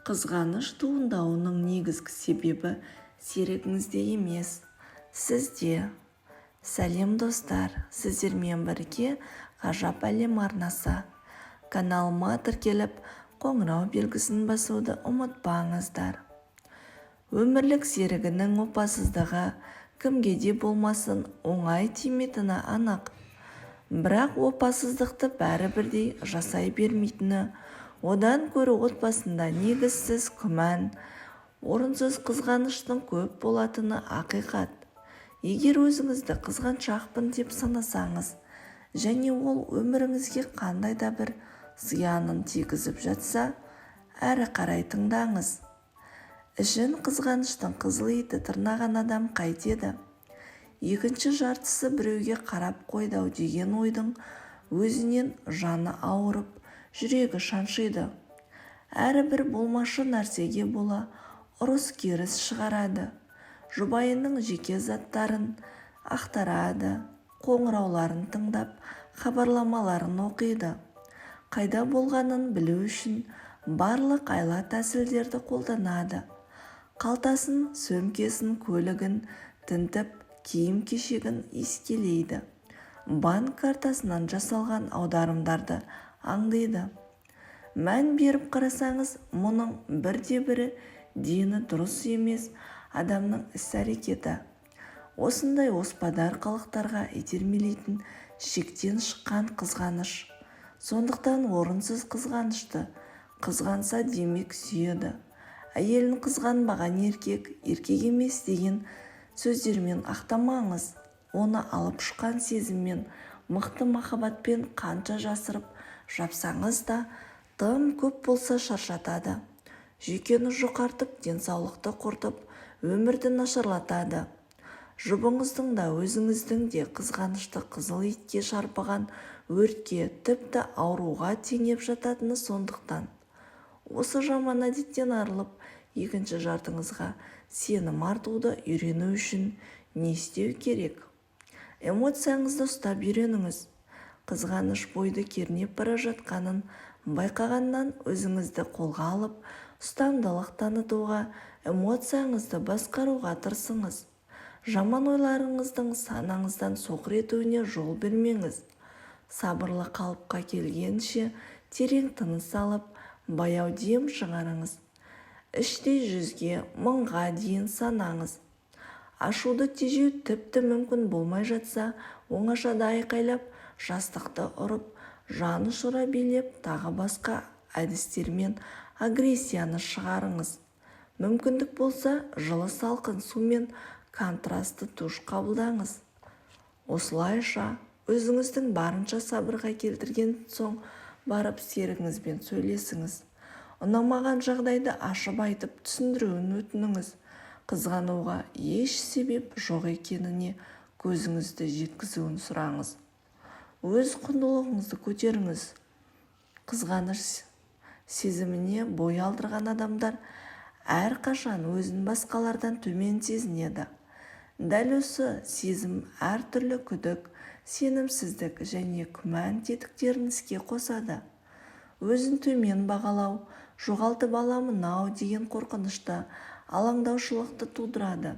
Қызғаныш туындауының негізгі себебі серігіңізде емес, сізде. Сәлем, достар! Сіздермен бірге Ғажап әлем арнасы. Каналыма тіркеліп, қоңырау белгісін басуды ұмытпаңыздар. Өмірлік серігінің опасыздығы кімге де болмасын оңай тимейтіні анық. Бірақ опасыздықты бәрі бірдей жасай бермейтіні, одан гөрі отбасында негізсіз күмән, орынсыз қызғаныштың көп болатыны ақиқат. Егер өзіңізді қызғаншақпын деп санасаңыз және ол өміріңізге қандай да бір зиянын тигізіп жатса, әрі қарай тыңдаңыз. Ішін қызғаныштың қызыл иті тырнаған адам қайтеді? Екінші жартысы біреуге қарап қойды-ау деген ойдың өзінен жаны ауырып, жүрегі шаншиды. Әрбір болмашы нәрсеге бола ұрыс-керіс шығарады. Жұбайының жеке заттарын ақтарады, қоңырауларын тыңдап, хабарламаларын оқиды. Қайда болғанын білу үшін барлық айла-тәсілдерді қолданады. Қалтасын, сөмкесін, көлігін тінтіп, киім-кешегін иіскелейді. Банк картасынан жасалған аударымдарды аңдиды. Мән беріп қарасаңыз, мұның бірде-бірі дені дұрыс емес адамның іс-әрекеті. Осындай оспадар қылықтарға итермелейтін шектен шыққан қызғаныш. Сондықтан орынсыз қызғанышты қызғанса, демек сүйеді. Әйелін қызғанбаған еркек еркек емес деген сөздермен ақтамаңыз. Оны алып ұшқан сезіммен, мықты махаббатпен қанша жасырып жапсаңыз да, тым көп болса шаршатады. Жүйкені жұқартып, денсаулықты құртып, өмірді нашарлатады. Жұбыңыздың да, өзіңіздің де қызғанышты қызыл итке шарпыған өртке, тіпті ауруға теңеп жататыны сондықтан. Осы жаман әдеттен арылып, екінші жартыңызға сенім артуды үйрену үшін не істеу керек? Эмоцияңызды ұстап үйреніңіз. Қызғаныш бойды кернеп бара жатқанын байқағаннан өзіңізді қолға алып, ұстамдылық танытуға, эмоцияңызды басқаруға тырысыңыз. Жаман ойларыңыздың санаңыздан соқыр етуіне жол бермеңіз. Сабырлы қалыпқа келгенше терең тыныс алып, баяу дем шығарыңыз. Іштей 100-ге, 1000-ға дейін санаңыз. Ашуды тежеу тіпті мүмкін болмай жатса, оңашада айқайлап, жастықты ұрып, жан ұшыра билеп, тағы басқа әдістермен агрессияны шығарыңыз. Мүмкіндік болса, жылы салқын сумен контрасты душ қабылдаңыз. Осылайша, өзіңіздің барынша сабырға келтірген соң барып серігіңізбен сөйлесіңіз. Ұнамаған жағдайды ашып айтып, түсіндіруін өтініңіз. Қызғануға еш себеп жоқ екеніне көзіңізді жеткізуін сұраңыз. Өз құндылығыңызды көтеріңіз. Қызғаныш сезіміне бой алдырған адамдар әрқашан өзін басқалардан төмен сезінеді. Дәл осы сезім әртүрлі күдік, сенімсіздік және күмән тетіктерін іске қосады. Өзін төмен бағалау, жоғалтып аламын-ау деген қорқынышты, алаңдаушылықты тудырады.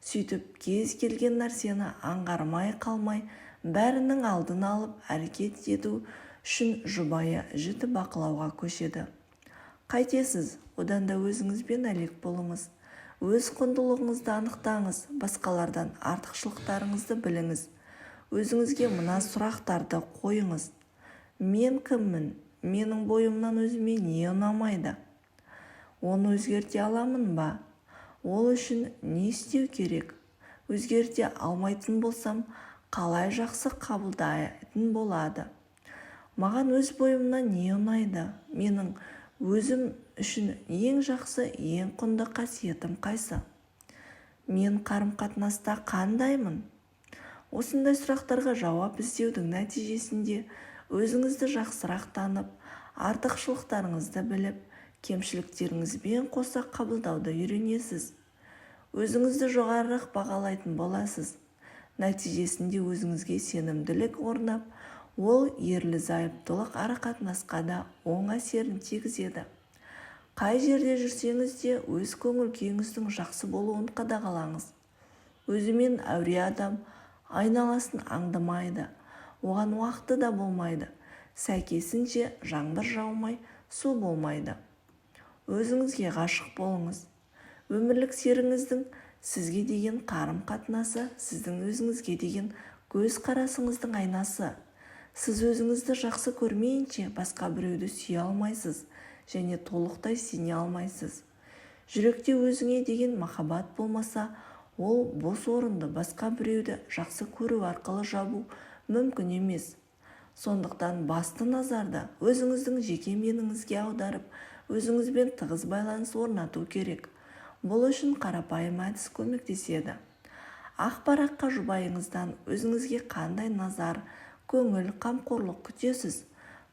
Сөйтіп, кез келген нәрсені аңғармай қалмай, бәрінің алдын алып әрекет ету үшін жұбайы жіті бақылауға көшеді. Қайтесіз, одан да өзіңізбен әлек болыңыз. Өз құндылығыңызды анықтаңыз, басқалардан артықшылықтарыңызды біліңіз. Өзіңізге мына сұрақтарды қойыңыз. Мен кіммін? Менің бойымнан өзіме не ұнамайды? Оны өзгерте аламын ба? Ол үшін не істеу керек? Өзгерте алмайтын болсам, қалай жақсы қабылдайтын болады? Маған өз бойымнан не ұнайды? Менің өзім үшін ең жақсы, ең құнды қасиетім қайсы? Мен қарым-қатынаста қандаймын? Осындай сұрақтарға жауап іздеудің нәтижесінде өзіңізді жақсырақ танып, артықшылықтарыңызды біліп, кемшіліктеріңізбен қоса қабылдауды үйренесіз. Өзіңізді жоғарырақ бағалайтын боласыз. Нәтижесінде өзіңізге сенімділік орнап, ол ерлі-зайыптылық арақатынасқа да оң әсерін тигізеді. Қай жерде жүрсеңіз де өз көңіл-күйіңіздің жақсы болуын қадағалаңыз. Өзімен әуре адам айналасын аңдымайды, оған уақыты да болмайды. Сәйкесінше жаңбыр жаумай, су болмайды. Өзіңізге ғашық болыңыз. Өмірлік серігіңіздің сізге деген қарым-қатынасы сіздің өзіңізге деген көзқарасыңыздың айнасы. Сіз өзіңізді жақсы көрмейінше басқа біреуді сүйе алмайсыз және толықтай сене алмайсыз. Жүректе өзіңе деген махаббат болмаса, ол бос орынды басқа біреуді жақсы көру арқылы жабу мүмкін емес. Сондықтан басты назарды өзіңіздің жеке меніңізге аударып, өзіңізбен тығыз байланыс орнату керек. Бұл үшін қарапайым әдіс көмектеседі. Ақ параққа жұбайыңыздан өзіңізге қандай назар, көңіл, қамқорлық күтесіз,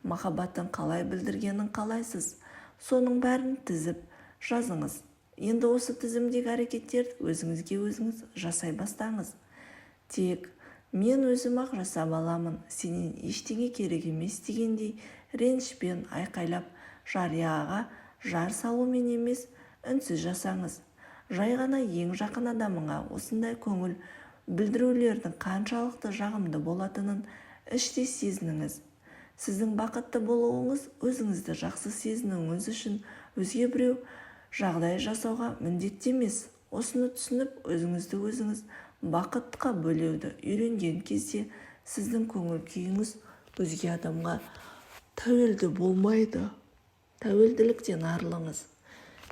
махаббатын қалай білдіргенін қалайсыз, соның бәрін тізіп жазыңыз. Енді осы тізімдегі әрекеттерді өзіңізге өзіңіз жасай бастаңыз. Тек мен өзім-ақ жасап аламын, сенен ештеңе керек емес дегендей ренішпен айқайлап жарияға жар салумен емес, үнсіз жасаңыз. Жай ғана ең жақын адамыңа осындай көңіл білдірулердің қаншалықты жағымды болатынын іштей сезініңіз. Сіздің бақытты болуыңыз, өзіңізді жақсы сезінуіңіз үшін өзге біреу жағдай жасауға міндетті емес. Осыны түсініп, өзіңізді өзіңіз бақытқа бөлеуді үйренген кезде сіздің көңіл-күйіңіз өзге адамға тәуелді болмайды. Тәуелділіктен арылыңыз.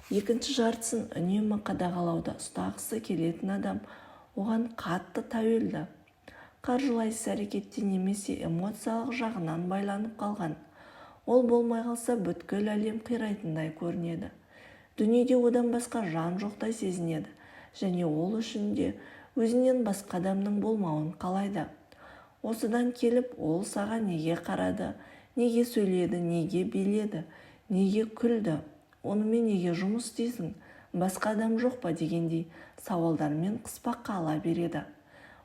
Екінші жартысын үнемі қадағалауда ұстағысы келетін адам оған қатты тәуелді. Қаржылай іс-әрекетте немесе эмоциялық жағынан байланып қалған. Ол болмай қалса, бүткіл әлем қирайтындай көрінеді. Дүниеде одан басқа жан жоқтай сезінеді және ол үшін де өзінен басқа адамның болмауын қалайды. Осыдан келіп, ол саған неге қарады, неге сөйледі, неге биледі, неге күлді, онымен неге жұмыс істейсің, басқа адам жоқ па дегендей сауалдармен қыспаққа ала береді.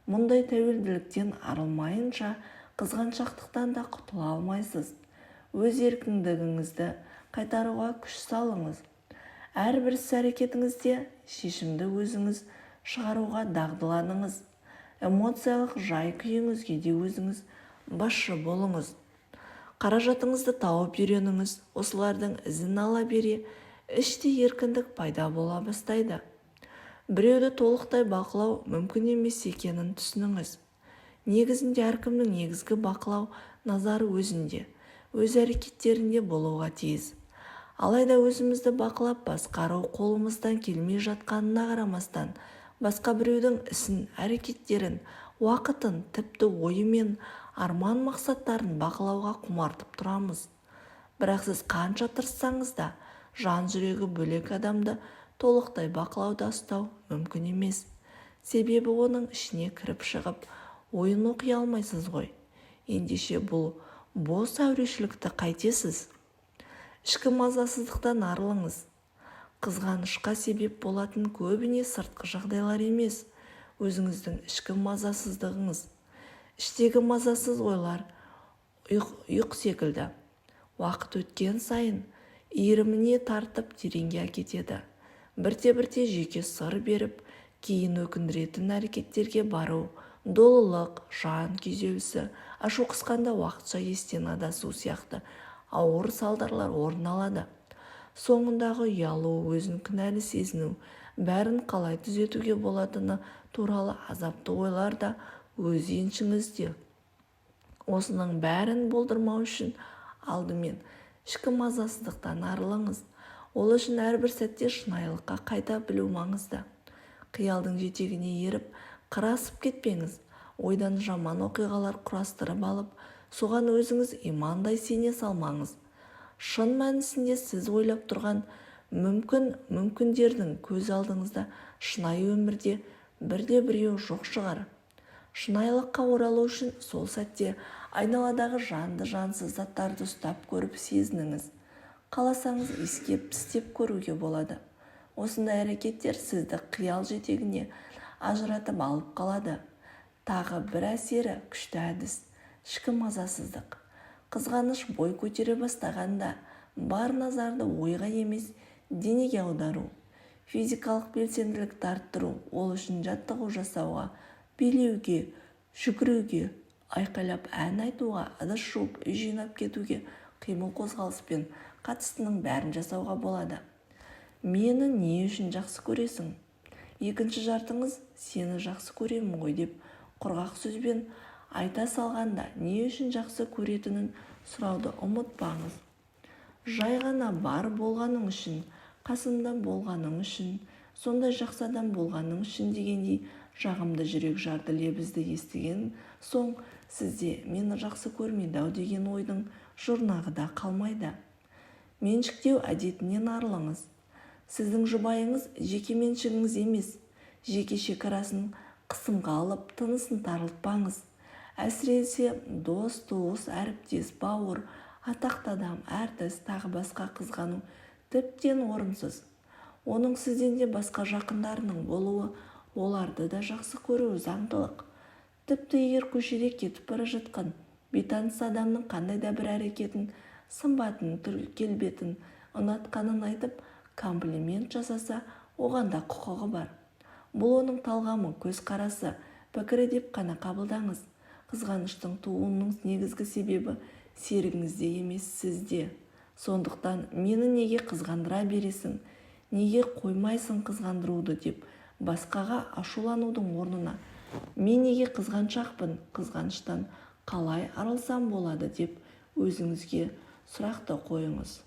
Мұндай тәуелділіктен арылмайынша қызғаншақтықтан да құтыла алмайсыз. Өз еркіндігіңізді қайтаруға күш салыңыз. Әрбір іс-әрекетіңізде шешімді өзіңіз шығаруға дағдыланыңыз. Эмоциялық жай-күйіңізге де өзіңіз басшы болыңыз. Қаражатыңызды тауып үйреніңіз. Осылардың ізін ала бере іште еркіндік пайда бола бастайды. Біреуді толықтай бақылау мүмкін емес екенін түсініңіз. Негізінде әркімнің негізгі бақылау назары өзінде, өз әрекеттерінде болуға тиіс. Алайда өзімізді бақылап басқару қолымыздан келмей жатқанына қарамастан, басқа біреудің ісін, әрекеттерін, уақытын, тіпті ойы мен арман мақсаттарын бақылауға құмартып тұрамыз. Бірақ сіз қанша тырыссаңыз да, жан жүрегі бөлек адамды толықтай бақылауда ұстау мүмкін емес. Себебі оның ішіне кіріп шығып, ойын оқи алмайсыз ғой. Ендеше бұл бос әурешілікті қайтесіз? Ішкі мазасыздықтан арылыңыз. Қызғанышқа себеп болатын көбіне сыртқы жағдайлар емес, өзіңіздің ішкі мазасыздығыңыз. Іштегі мазасыз ойлар ұйық секілді. Уақыт өткен сайын иіріміне тартып тереңге әкетеді. Бірте-бірте жүйке сыр беріп, кейін өкіндіретін әрекеттерге бару, долылық, жан күйзелісі, ашу қысқанда уақытша естен адасу сияқты ауыр салдарлар орын алады. Соңындағы ұялу, өзін кінәлі сезіну, бәрін қалай түзетуге болатыны туралы азапты ойлар да өз еншіңізде. Осының бәрін болдырмау үшін алдымен ішкі мазасыздықтан арылыңыз. Ол үшін әрбір сәтте шынайылыққа қайта білу маңызды. Қиялдың жетегіне еріп, қырасып кетпеңіз. Ойдан жаман оқиғалар құрастырып алып, соған өзіңіз имандай сене салмаңыз. Шын мәнісінде сіз ойлап тұрған мүмкіндердің көз алдыңызда шынайы өмірде бірде-біреуі жоқ шығар. Шынайылыққа оралу үшін сол сәтте айналадағы жанды-жансыз заттарды ұстап көріп сезініңіз. Қаласаңыз иіскеп, тістеп көруге болады. Осындай әрекеттер сізді қиял жетегіне ажыратып алып қалады. Тағы бір әсері күшті әдіс – ішкі мазасыздық. Қызғаныш бой көтере бастағанда бар назарды ойға емес, Денеге аудару. Физикалық белсенділікті арттыру. Ол үшін жаттығу жасауға, билеуге, жүгіруге, айқайлап ән айтуға, ыдыс жуып, үй жинап кетуге, қимыл-қозғалыспен қатыстының бәрін жасауға болады. Мені не үшін жақсы көресің? Екінші жартыңыз сені жақсы көремін ғой деп құрғақ сөзбен айта салғанда, не үшін жақсы көретінін сұрауды ұмытпаңыз. Жай ғана бар болғаның үшін, қасымда болғаның үшін, сондай жақсы адам болғаның үшін дегендей жағымды жүрек жарды лебізді естіген соң сізде мені жақсы көрмейді-ау деген ойдың жұрнағы да қалмайды. Меншіктеу әдетінен арылыңыз. Сіздің жұбайыңыз жеке меншігіңіз емес. Жеке шекарасын қысымға алып, тынысын тарылтпаңыз. Әсіресе дос, туыс, әріптес, бауыр, атақты адам, әртіс, тағы басқа қызғану тіптен орынсыз. Оның сізден де басқа жақындарының болуы, оларды да жақсы көруі заңдылық. Тіпті егер көшеде кетіп бара жатқан бейтаныс адамның қандай да бір әрекетін, сымбатын, түр-келбетін ұнатқанын айтып, комплимент жасаса, оған да құқығы бар. Бұл оның талғамы, көзқарасы, пікірі деп қана қабылдаңыз. Қызғаныштың тууының негізгі себебі серігіңізде емес, сізде. Сондықтан мені неге қызғандыра бересің, неге қоймайсың қызғандыруды деп басқаға ашуланудың орнына мен неге қызғаншақпын, қызғаныштан қалай арылсам болады деп өзіңізге сұрақты қойыңыз.